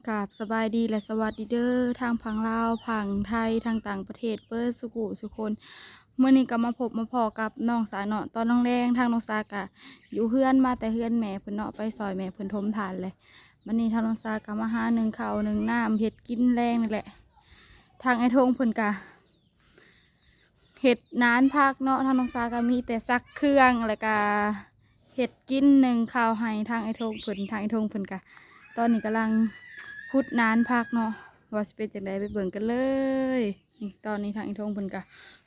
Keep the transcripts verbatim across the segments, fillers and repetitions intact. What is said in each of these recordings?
กราบสบายดีและสวัสดีเด้อ ทางฝั่งลาว ฝั่งไทย ทางต่างประเทศ เบิดสุขุสุคน มื้อนี้ก็มาพบมาพ้อกับน้องสาเนาะ ตอนแลงๆ ทางน้องสากะอยู่เฮือน มาแต่เฮือนแม่เพิ่นเนาะ ไปซอยแม่เพิ่นถมถ่านแหละ บัดนี้ทางน้องสากะมาหานึ่งข้าวนึ่งน้ำเฮ็ดกินแลงนี่แหละ ทางไอ้ทงเพิ่นกะ เฮ็ดนานผักเนาะ ทางน้องสาก็มีแต่ซักเครื่อง แล้วก็เฮ็ดกินนึ่งข้าวให้ทางไอ้ทงเพิ่น ทางไอ้ทงเพิ่นก็ ตอนนี้กำลังขุดนานผักเนาะ ว่าสิเป็นจั่งใดไปเบิ่งกันเลย นี่ตอนนี้ทางไอ้ทงเพิ่นก็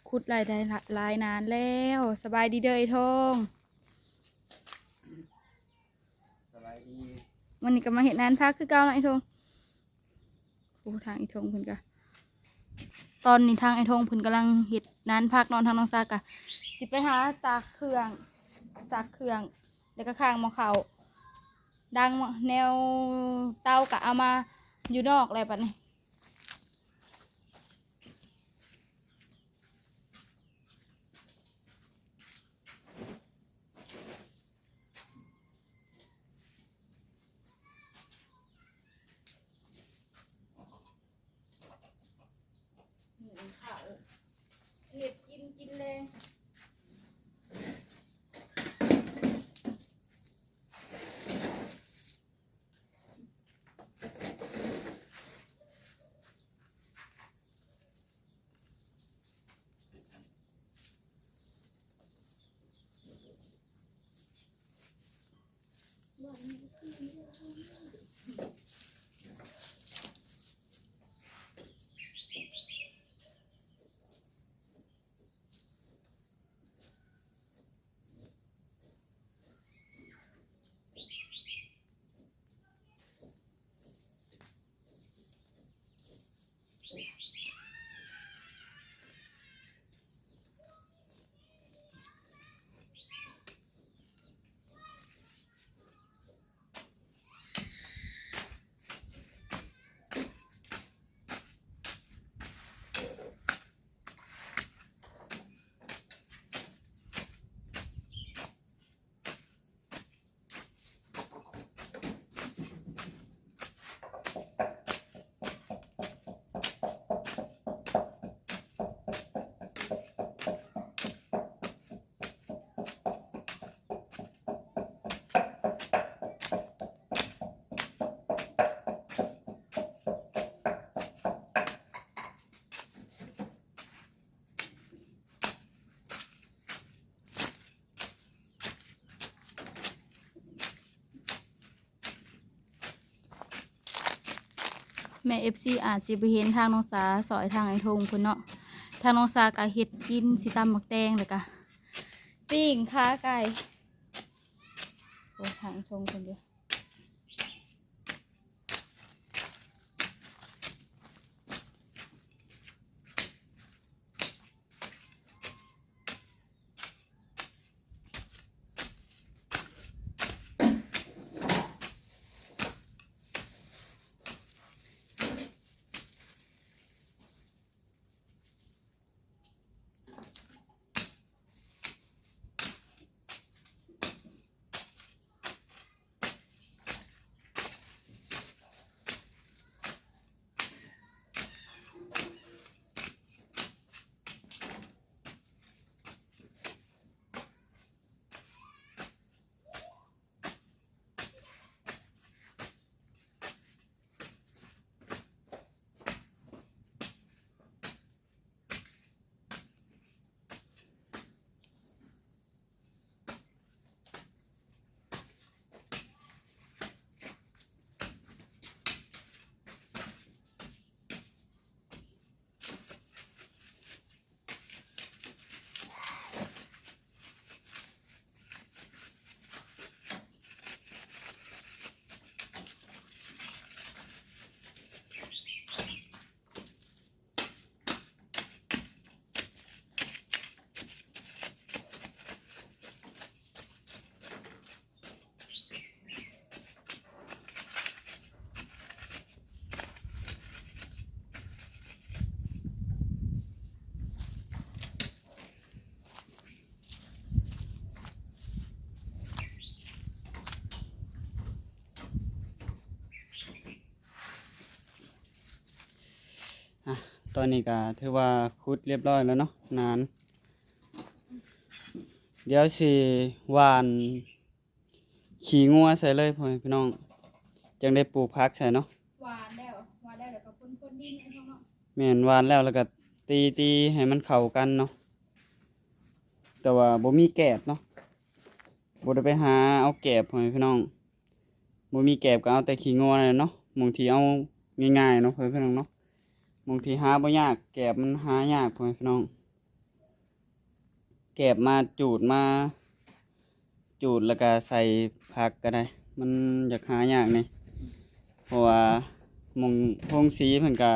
ขุดหลายได้หลายนานแล้ว สบายดีเด้อไอ้ทง สบายดี วันนี้ก็มาเฮ็ดนานผักคือเก่าเนาะไอ้ทง โอ้ ทางไอ้ทงเพิ่นก็ ตอนนี้ทางไอ้ทงเพิ่นกำลังเฮ็ดนานผักเนาะ ทางน้องสากะ สิไปหาตากเครื่อง ซักเครื่อง แล้วก็ข้างหม้อข้าว ดังแนวเตาก็เอามาอยู่นอกแล้วบัดนี้ นึ่งข้าว เฮ็ดกิน กินแลง แม่เอฟซีอาจสิบ่เห็นทางน้องสาซอยทางไอ้ทงเพิ่นเนาะ ทางน้องสาก็เฮ็ดกิน สิตำหมากแตง แล้วก็ปิ้งขาไก่ โอ้ ทางไอ้ทงเพิ่นเด้อ แ ตอนนี้ก็ถือว่าขุดเรียบร้อยแล้วเนาะ นาน เดี๋ยวสิหว่านขี้งัวใส่เลยพ่อแม่พี่น้อง จั่งได้ปลูกผักใส่เนาะ หว่านแล้ว หว่านแล้ว แล้วก็พ่นๆดินให้เขาเนาะ แม่น หว่านแล้ว แล้วก็ตีๆให้มันเข้ากันเนาะ แต่ว่าบ่มีแกบเนาะ บ่ได้ไปหาเอาแกบพ่อแม่พี่น้อง บ่มีแกบก็เอาแต่ขี้งัวนั่นแหละเนาะ หม่องที่เอาง่ายๆเนาะพ่อแม่พี่น้องเนาะ หม่องที่หาบ่ยาก แกบมันหายากพ่อแม่พี่น้อง แกบมาจูดมา จูดแล้วก็ใส่ผักก็ได้ มันอยากหายากนี่ เพราะว่าหม่องโฮงสีเพิ่นก็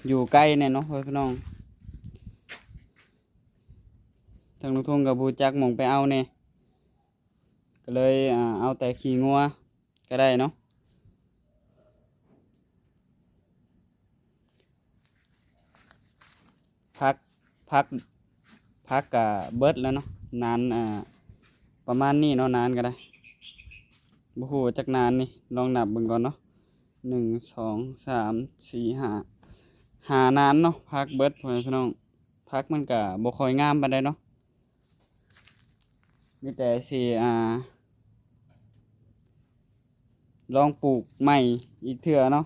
อยู่ไกลแน่เนาะพ่อแม่พี่น้อง ทางลุงทุ่งก็บ่จักหม่องไปเอาแน่ ก็เลย อ่า เอาแต่ขี้งัวก็ได้เนาะ ผัก ผัก ผักก็เบิดแล้วเนาะ นาน อ่า ประมาณนี้เนาะ นานก็ได้ บ่ฮู้ว่าจักนานนี่ ลองนับเบิ่งก่อนเนาะ หนึ่ง สอง สาม สี่ ห้า ห้านานเนาะ ผักเบิดพ่อแม่พี่น้อง ผักมันก็บ่ค่อยงามปานใดเนาะ มีแต่สิ อ่า ลองปลูกใหม่อีกเทื่อเนาะ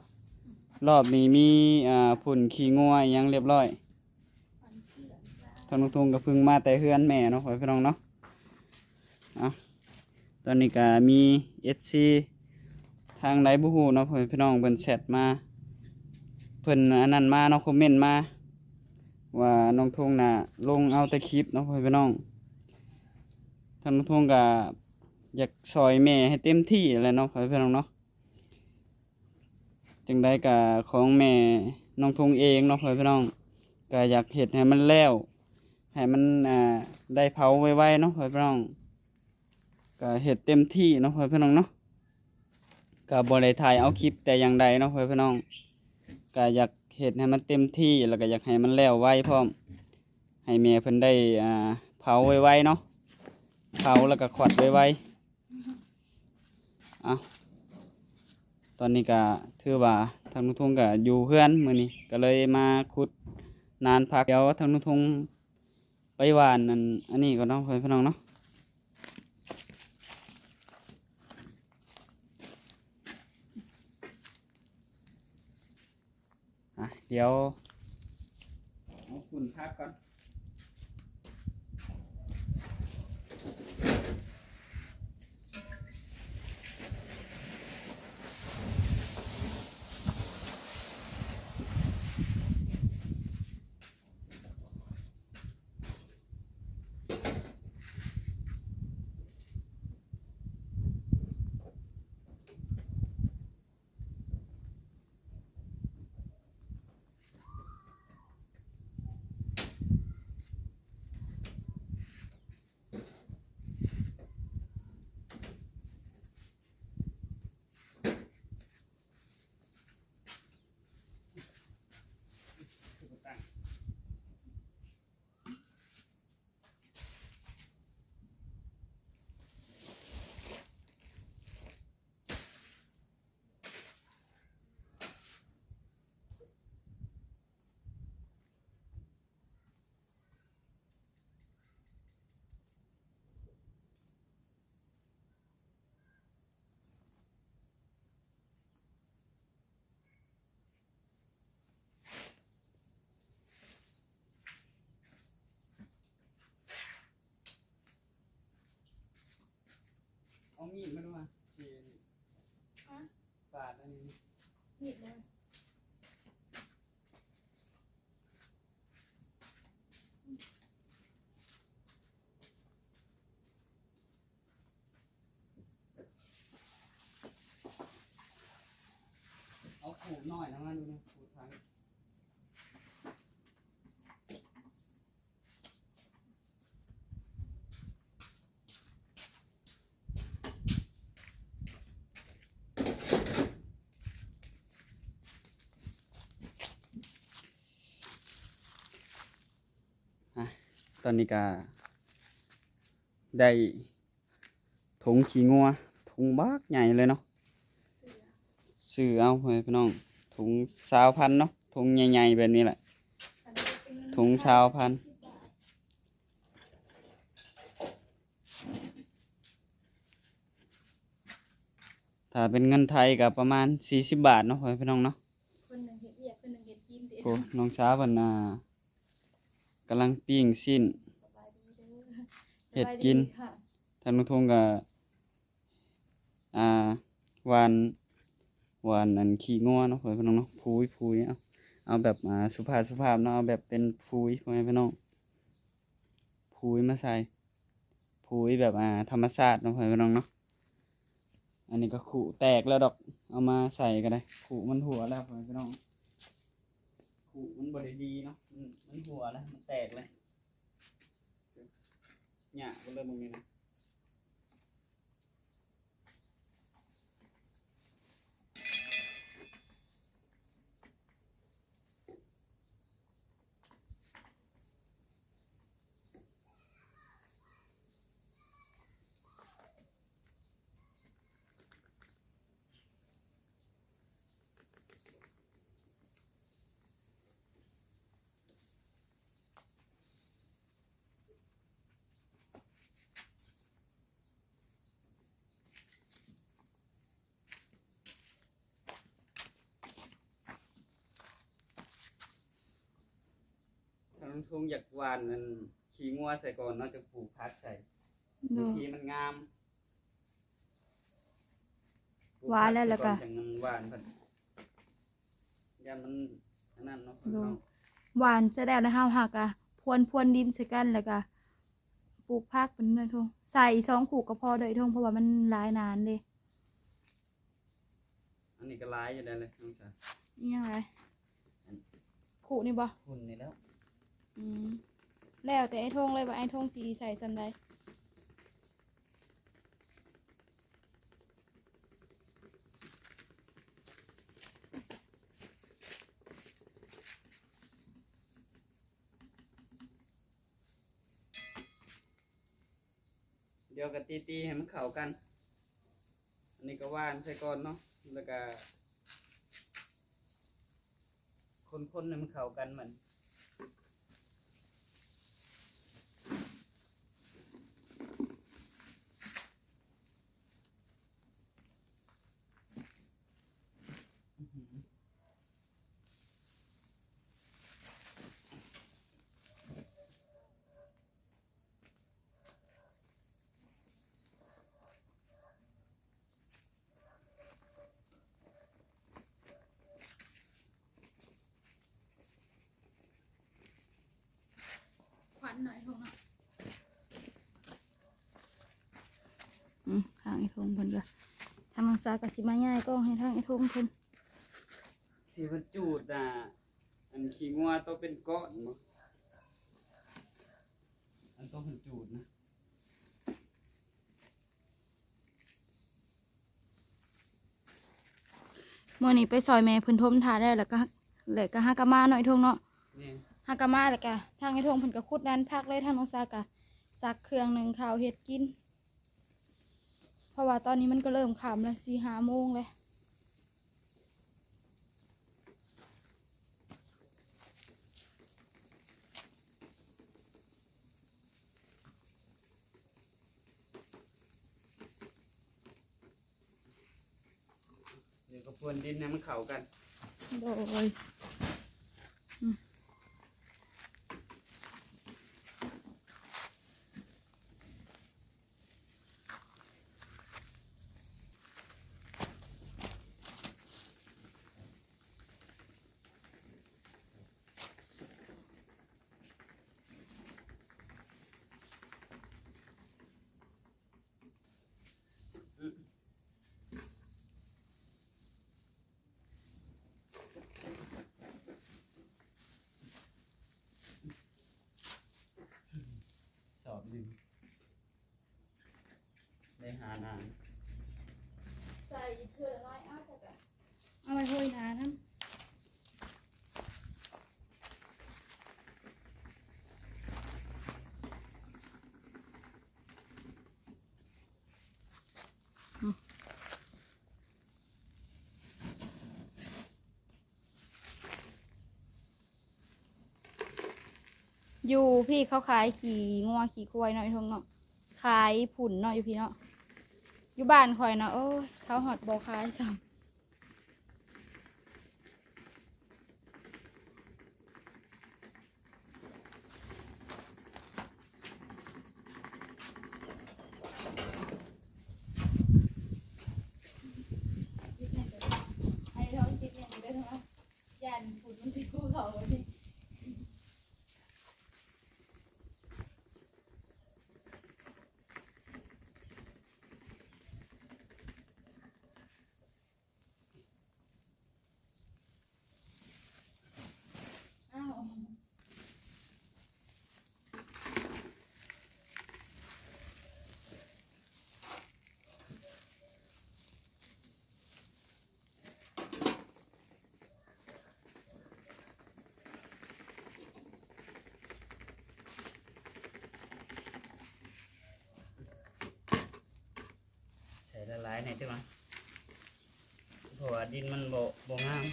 รอบนี้มี อ่า ฝุ่นขี้งัวอิหยังเรียบร้อย ทางลุงทุ่งก็เพิ่งมาแต่เฮือนแม่เนาะพ่อแม่พี่น้องเนาะ อ่ะ ตอนนี้ก็มี เอฟซี ทางใดบ่ฮู้เนาะพ่อแม่พี่น้อง เพิ่นแชตมา เพิ่นอันนั้นมาเนาะ คอมเมนต์มา ว่าน้องทุ่งน่ะลงเอาแต่คลิปเนาะพ่อแม่พี่น้อง ทางน้องทุ่งก็อยากซ่อยแม่ให้เต็มที่แหละเนาะพ่อแม่พี่น้องเนาะ จั่งใดก็ของแม่น้องทุ่งเองเนาะพ่อแม่พี่น้อง ก็อยากเฮ็ดให้มันแล้ว ให้มัน อ่า ได้เผาไวๆเนาะพ่อแม่พี่น้อง ก็เฮ็ดเต็มที่เนาะพ่อแม่พี่น้องเนาะ ก็บ่ได้ถ่ายเอาคลิปแต่อย่างใดเนาะพ่อแม่พี่น้อง ก็อยากเฮ็ดให้มันเต็มที่ แล้วก็อยากให้มันแล้วไวพร้อม ให้แม่เพิ่นได้ อ่า เผาไวๆเนาะ เผาแล้วก็ขวัดไวๆ อ่ะ ตอนนี้ก็ถือว่าทางลุงทุ่งก็อยู่เฮือนมื้อนี้ ก็เลยมาขุดนานผัก เดี๋ยวทางลุงทุ่งไปหว่านอัน อันนี้ก่อนเนาะพ่อแม่พี่น้องเนาะ อ่ะ เดี๋ยวเอาฝุ่นพักก่อน เอามีดมาดูอ่ะ สิ ฮะ ปาดอันนี้ มีดเลย เอาขูดหน่อยนะ มาดูนะ ขูดทาง อ่ะ ตอนนี้ก็ได้ ถุงขี้งัว ถุงบักใหญ่เลยเนาะ ซื้อเอาพ่อแม่พี่น้อง ถุงซาวพันเนาะ ถุงใหญ่ๆแบบนี้แหละ ถุงซาวพัน ถ้าเป็นเงินไทยก็ประมาณสี่สิบบาทเนาะ พ่อแม่พี่น้องเนาะ คนหนึ่งเฮ็ดเวียก คนหนึ่งเฮ็ดกินติ โอ้ น้องสาวเพิ่น อ่า กำลังปิ้งชิ้น สบายดีเด้อ เฮ็ดกิน สบายดีค่ะ ทางลุงทงก็ อ่า หว่าน หว่านอันขี้งัวเนาะ พ่อแม่พี่น้องเนาะ พุย พุย เอา เอาแบบ อ่า สุภาพ สุภาพเนาะ เอาแบบเป็นพุย พ่อแม่พี่น้อง พุยมาใส่ พุยแบบ อ่า ธรรมชาติเนาะ พ่อแม่พี่น้องเนาะ อันนี้ก็คุแตกแล้วดอก เอามาใส่ก็ได้ คุมันหัวแล้ว พ่อแม่พี่น้อง คุมันบ่ได้ดีเนาะ มัน มันหัวแล้ว มันแตกแล้ว เนี่ย ก็เลยมึงนี่นะ ทางลุงทงอยากหว่านนั่นขี้งัวใส่ก่อนเนาะ จะปลูกผักใส่ โดย บางทีมันงาม ปลูกผัก หว่านแล้ว ใส่ก่อน แล้วก็ จังมันหว่านเพิ่น ย่านมันอันนั้นเนาะ โดย เนาะ หว่านเสร็จแล้วนะ เฮาหากะพรวนพรวนดินใส่กัน แล้วก็ปลูกผักเป็นหน่วยทง ใส่สองคุก็พอเด้อไอ้ทง เพราะว่ามันหลายนานเด้ อันนี้ก็หลายอยู่ได้เลยน้องสาว อิหยังหลาย อัน คุนี่บ่ คุนี่แล้ว อืม แล้วแต่ไอ้ทงเลยว่าไอ้ทงสิใส่ส่ำใด เดี๋ยวก็ตีๆให้มันเข้ากัน อันนี้ก็หว่านใส่ก่อนเนาะ แล้วก็ คนๆให้มันเข้ากันมัน ควันหน่อยทงเนาะ อืม ทางไอ้ทงเพิ่นก็ ทางน้องสาวก็สิมาย้ายกล้องให้ทางไอ้ทงเพิ่น ที่เพิ่นจูดน่ะ อันขี้งัวตัวเป็นก้อนบ่ อันตัวเพิ่นจูดนะ มื้อนี้ไปซอยแม่เพิ่นถมถ่าแล้ว แล้วก็ แล้วก็หากะมาเนาะไอ้ทงเนาะ นี่ หากะมาแล้วก็ทางไอ้ทงเพิ่นก็ขุดด้านผักเลย ทางน้องสาวก็ซักเครื่องนึ่งข้าวเฮ็ดกิน เพราะว่าตอนนี้มันก็เริ่มค่ำแล้ว สี่ห้าโมงแล้ว เดี๋ยวก็พรวนดินให้มันเข้ากัน โดย อืม สอบหนึ่ง ได้หานาน ใส่เทื่อละน้อย เอาแต่ก็เอาไว้ห้อยหนานำ อืม อยู่พี้เขาขายขี้งัวขี้ควายเนาะ อีทงเนาะ ขายผุ่นเนาะ อยู่พี้เนาะ อยู่บ้านข่อยนะ โอ้ย เขาฮอดบ่ขายซ้ำ ไอ้ท้องคิดเนี่ยมันก็ว่าย่านผุ่นมันเป็นภูเขานี่ อ้าว ใส่หลายๆหน่อยจังหน่อย เพราะว่าดินมันบ่ บ่งาม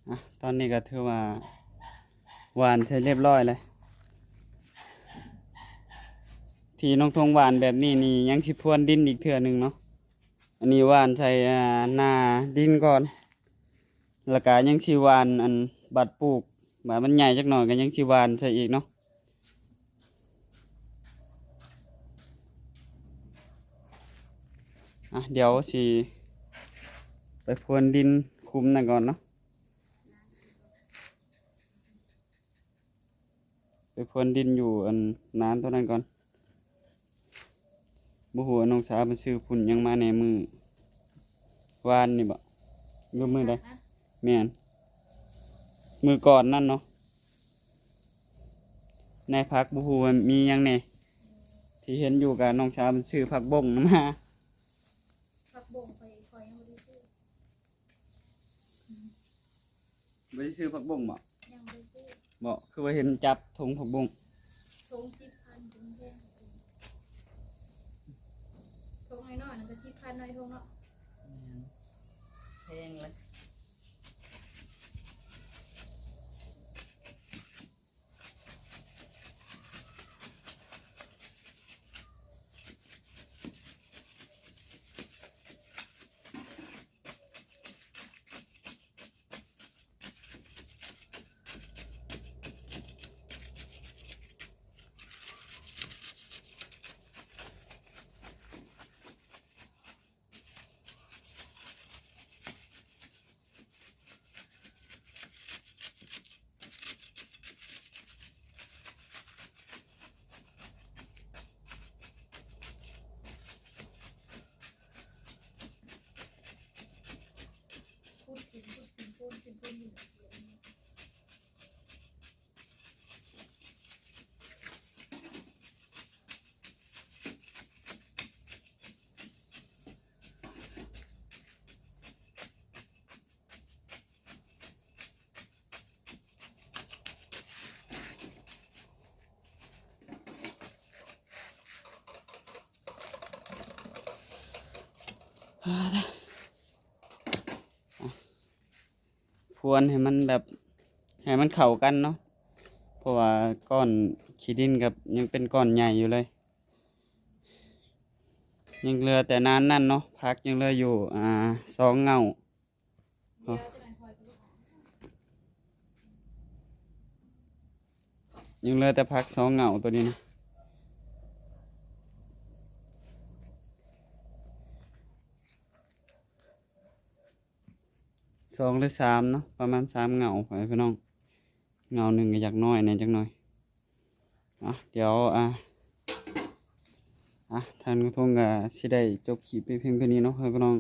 อ่ะ ตอนนี้ก็ถือว่าหว่านเสร็จเรียบร้อยเลย ที่น้องทงหว่านแบบนี้นี่ยังสิพรวนดินอีกเทื่อหนึ่งเนาะ อันนี้หว่านใส่ อ่า หน้าดินก่อน แล้วก็ยังสิหว่านอันบัดปลูก บัดมันใหญ่จักหน่อยก็ยังสิหว่านใส่อีกเนาะ อ่ะ เดี๋ยวสิไปพรวนดินคุมนั่นก่อนเนาะ ไปพรวนดินอยู่อันนานตัวนั้นก่อน บ่ฮู้ว่าน้องสาวมันซื้อผุ่นหยังมาแหน่มื้อวานนี่บ่ หรือมื้อใด แม่น มื้อก่อนนั่นเนาะ ในผักบ่ฮู้ว่ามีหยังแหน่ ที่เห็นอยู่ก็น้องสาวมันซื้อผักบงมา ผักบงข่อย ข่อยยังบ่ได้ซื้อ บ่ได้ซื้อผักบงบ่ ยังบ่ได้ซื้อ บ่ คือว่าเห็นจับถุงผักบง ถุงสิบพัน ถุงแพง ถุงน้อยๆนั่นก็สิบพันเนาะ ไอ้ทงเนาะ แม่น แพงเลย อ่า พรวนให้มันแบบ ให้มันเข้ากันเนาะ เพราะว่าก้อนขี้ดินกับยังเป็นก้อนใหญ่อยู่เลย ยังเหลือแต่นานนั่นเนาะ ผักยังเหลืออยู่ อ่า สองเหง้า ยังเหลือแต่ผักสองเหง้าตัวนี้นะ สองหรือสามเนาะ ประมาณสามเหง้า พ่อแม่พี่น้อง เหง้าหนึ่งก็อยากน้อยแหน่จักหน่อย อ่ะ เดี๋ยว อ่ะ อ่ะ ทางน้องทงก็สิได้จบคลิปไปเพียงเท่านี้เนาะพ่อพี่น้อง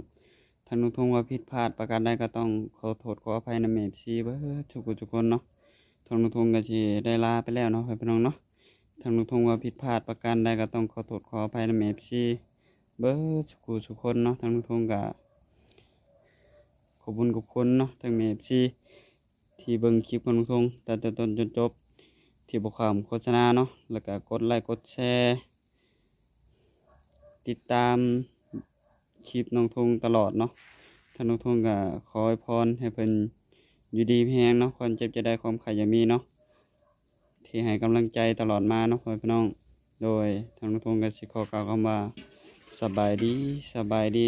ทางน้องทงว่าผิดพลาดประการใดก็ต้องขอโทษขออภัยนำเอฟซีเบิดทุกผู้ทุกคนเนาะ ทางน้องทงก็สิได้ลาไปแล้วเนาะพ่อพี่น้องเนาะ ทางน้องทงว่าผิดพลาดประการใดก็ต้องขอโทษขออภัยนำเอฟซีเบิดทุกผู้ทุกคนเนาะ ทางน้องทงก็ขอบคุณขอบคุณเนาะ ทางเอฟซีที่เบิ่งคลิปของน้องทงตั้งแต่ต้นจนจบ ที่บ่ข้ามโฆษณาเนาะ แล้วก็กดไลค์กดแชร์ ติดตามคลิปน้องทงตลอดเนาะ ทางน้องทงก็ขออวยพรให้เพิ่นอยู่ดีมีแฮงเนาะ ความเจ็บจะได้ความไข้อย่ามีเนาะ ที่ให้กำลังใจตลอดมาเนาะพ่อพี่น้อง โดยทางน้องทงก็สิขอกล่าวคำว่าสบายดี สบายดี